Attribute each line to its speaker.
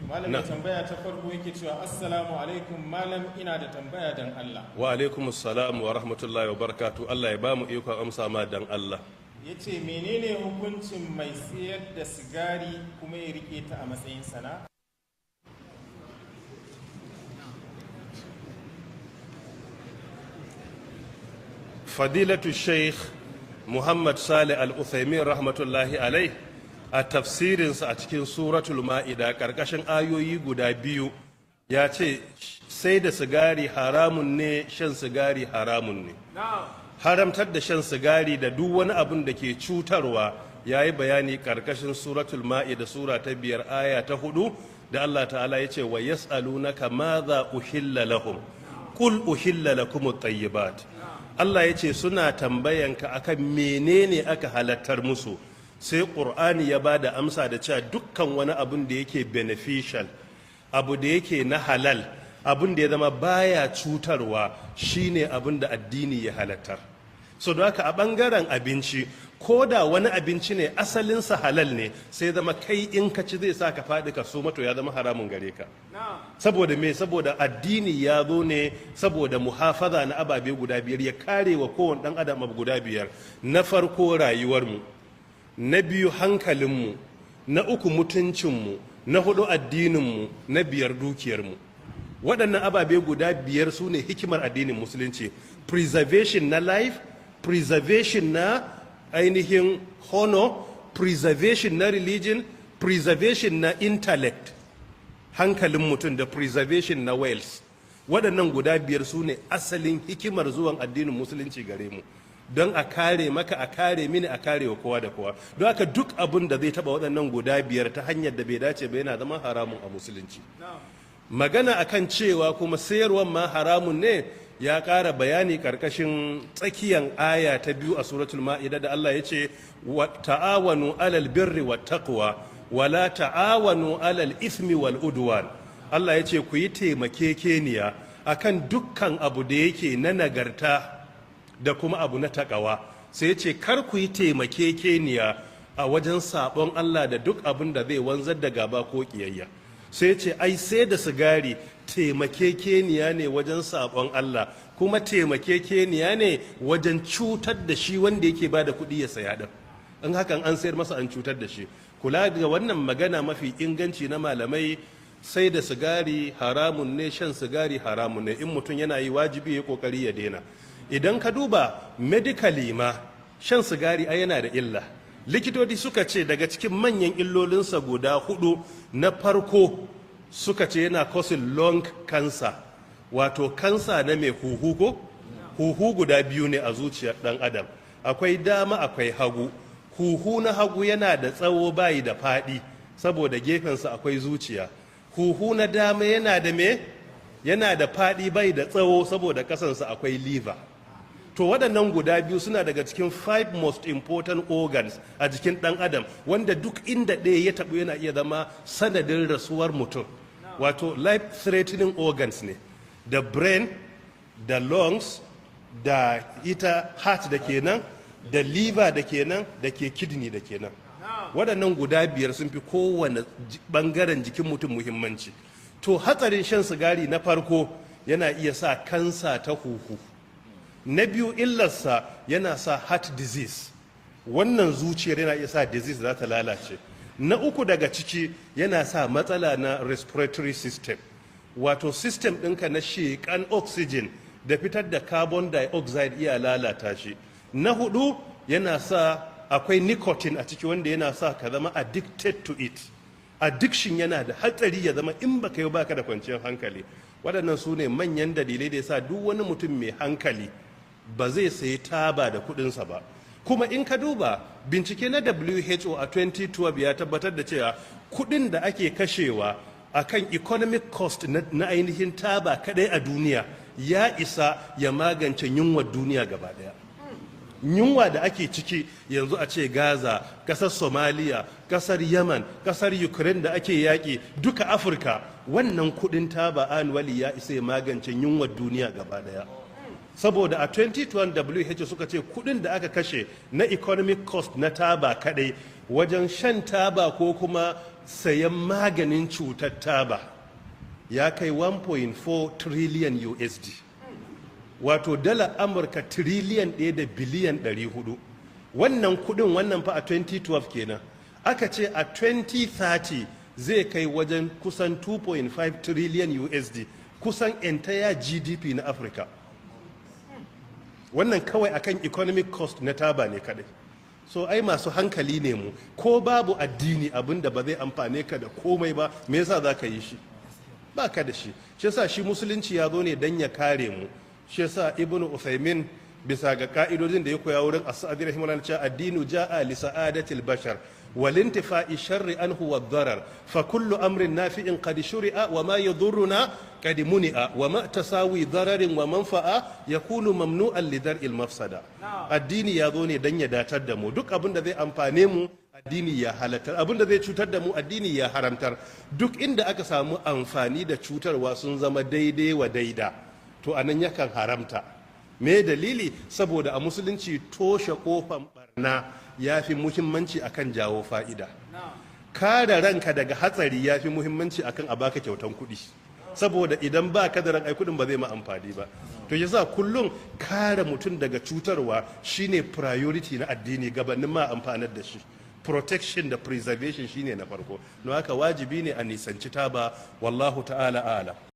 Speaker 1: Malam, mai tambaya ta farko yake cewa, "Assalamu alaikum malam, ina da tambaya dan Allah."
Speaker 2: Wa alaikum assalam wa rahmatullahi wa barakatuh. Allah ya ba mu ikon amsa ma dan Allah.
Speaker 1: Ya ce, menene hukuncin mai sayar da sigari kuma ya rike ta a matsayin sana'a?
Speaker 2: Fadilatu Sheikh Muhammad Salih Al-Uthaymin rahmatullahi alai, a tafsirinsa a cikin Suratul Ma'ida, karkashin ayoyi guda biyu, ya ce sai da sigari haramun ne, shan sigari haramun ne. Haramtar da shan sigari da duk wani abun da ke cutarwa, ya yi bayani karkashin Suratul Ma'ida, sura ta 5, aya ta 4, da Allah ta'ala ya ce, "Wa yas'alunaka madha uhilla lahum qul uhilla lakum at-tayyibat." Allah ya ce suna tambayanka akan menene aka halattar musu. Sai Ƙur'ani ya ba da amsa da cewa dukkan wani abun da yake beneficial, abu da yake na halal, abun da ya zama baya cutarwa, shine abun da addini ya halattar. So da haka, a ɓangaren abinci, ko da wani abinci ne asalinsa halal ne, sai zama kai in ka ci zai sa ka faɗi ka suma, to ya zama haramun gare ka. Saboda me? Saboda addini ya zo ne saboda muhafaza na ababe guda biyar, ya kare wa kowane ɗan adam abu guda biyar. Na farko rayuwarmu, na biyu hankalinmu, na uku mutuncinmu, na hudu addininmu, na biyar dukiyarmu. Waɗannan ababe guda biyar su ne hikimar addinin Musulunci: preservation na life, preservation na ainihin honor, preservation na religion, preservation na intellect, hankalin mutum, da preservation na wealth. Waɗannan guda biyar su ne asalin hikimar zuwan addinin Musulunci gare mu, don a kare maka, a kare mini, a kare wa kowa da kowa. Don haka, duk abin da zai taba waɗannan guda biyar ta hanyar da bai dace ba, yana zama haramun a Musulunci. Magana akan cewa kuma sayarwan ma haramun ne, ya ƙara bayani ƙarƙashin tsakiyan aya ta 2 a Suratul Ma'ida, da Allah ya ce, "Wa ta'awanu alal birri wat taqwa wala ta'awanu alal ithmi wal udwan." Allah ya ce ku yi taimakekeniya akan dukkan abu da yake na nagarta da kuma abu na takawa. Sai ya ce kar ku yi taimakekeniya a wajen sabon Allah da duk abin da zai wanzar da gaba ko kiyayya. Sai ce ai sai da sigari taimakekeniya ne wajen sabon Allah, kuma taimakekeniya ne wajen cutar da shi wanda yake ba da kuɗi ya saya ɗin. In hakan an sayar masa, an cutar da shi. Kula ga wannan magana mafi inganci na malamai: sai da sigari haramun ne, shan sigari haramun ne. In mutum yana yi, wajibi ya kokari ya daina. Idan ka duba medically ma, shan sigari ai yana da illa. Likitoci suka ce daga cikin manyan illolinsa guda hudu, na farko suka ce yana causing lung cancer, wato kansa na mai huhu. Ko huhu guda biyu ne a zuciyar dan adam, akwai dama, akwai hagu. Huhu na hagu yana da tsawo, bayi da faɗi, saboda gefensa akwai zuciya. Huhu na dama yana da me? Yana da faɗi, bai da tsawo, saboda kasansa akwai liver. To waɗannan guda biyu suna daga cikin five most important organs a jikin ɗan adam, wanda duk inda ɗaya ya taɓu yana iya zama sanadin rasuwar mutum, wato life threatening organs ne: da brain, da lungs, da ita heart da kenan, da liver da kenan, da ke kidney da kenan. Waɗannan guda biyar sun fi kowane ɓangaren jikin mutum muhimmanci. To hatsarin shan sigari, na farko yana iya sa kansa ta huhu. Na biyu illarsa, yana sa heart disease, wannan zuciyar yana iya sa disease za ta lalace. Na uku daga ciki, yana sa matsala na respiratory system, wato system ɗinka na shekan oxygen da fitar da carbon dioxide, iya lalata shi. Na hudu, yana sa, akwai nicotine a ciki wanda yana sa ka zama addicted to it. Addiction yana da hatsari, ya zama in baka yi baka da kwanciyar hankali. Waɗannan su ne manyan dalilai da ya sa duk wani mutum mai hankali ba zai sayi taba da kuɗinsa ba. Kuma in ka duba bincike na WHO a 2012, ya tabbatar da cewa kuɗin da ake kashewa akan economic cost na ainihin taba kadai a duniya ya isa ya magance yunwar duniya gaba daya. Yunwa da ake ciki yanzu, a ce Gaza, kasar Somalia, kasar Yaman, kasar Ukraine da ake yaƙi, duka Afirka, wannan kudin taba annually ya isa ya magance yunwar duniya gaba daya. Saboda a 2021 WHO suka ce kudin da aka kashe na economic cost na taba kadai, wajen shan taba ko kuma sayan maganin cutar taba ya kai 1.4 trillion USD, wato dala Amurka 1.4 trillion. Wannan kudin, wannan fa a 2012 kenan. Aka ce a 2030 zai kai wajen kusan 2.5 trillion USD, kusan entire GDP na Afirka. Wannan kawai akan economic cost na taba ne kadai. So ai masu hankali ne mu, ko babu addini, abinda ba zai amfane ka da komai ba, me yasa za ka yi shi? Ba ka da shi. Shi yasa shi Musulunci ya zo ne dan ya kare mu. Shi yasa Ibnu Uthaymin, bisa ga ka'idodin da ya koya wurin As-Sa'di rahimahullah, cewa الدين جاء لسعادة البشر ولانتفاء الشر عنه والضرر، فكل أمر نافع قد شرع، وما يضرنا قد منع، وما تساوي ضرر ومنفعة يكون ممنوعا لدرء المفسدة. Addini ya zo ne dan ya datar da mu. Duk abin da zai amfane mu, addini ya halattar. Abin da zai cutar da mu, addini ya haramtar. Duk inda aka samu amfani da cutarwa sun zama daidai wa daida, to anan yakan haramta. Me dalili? Saboda a Musulunci toshe kofan barna ya fi muhimmanci akan jawo fa'ida. Kare ranka daga hatsari ya fi muhimmanci akan a baka kyautan kuɗi, saboda idan ba ka da ran, ai kuɗin ba zai ma amfani ba. To yasa kullum kare mutum daga cutarwa shine priority na addini gabanin ma amfanar da shi. Protection da preservation shine na farko. Don haka wajibi ne a nisanci taba. والله تعالى أعلم.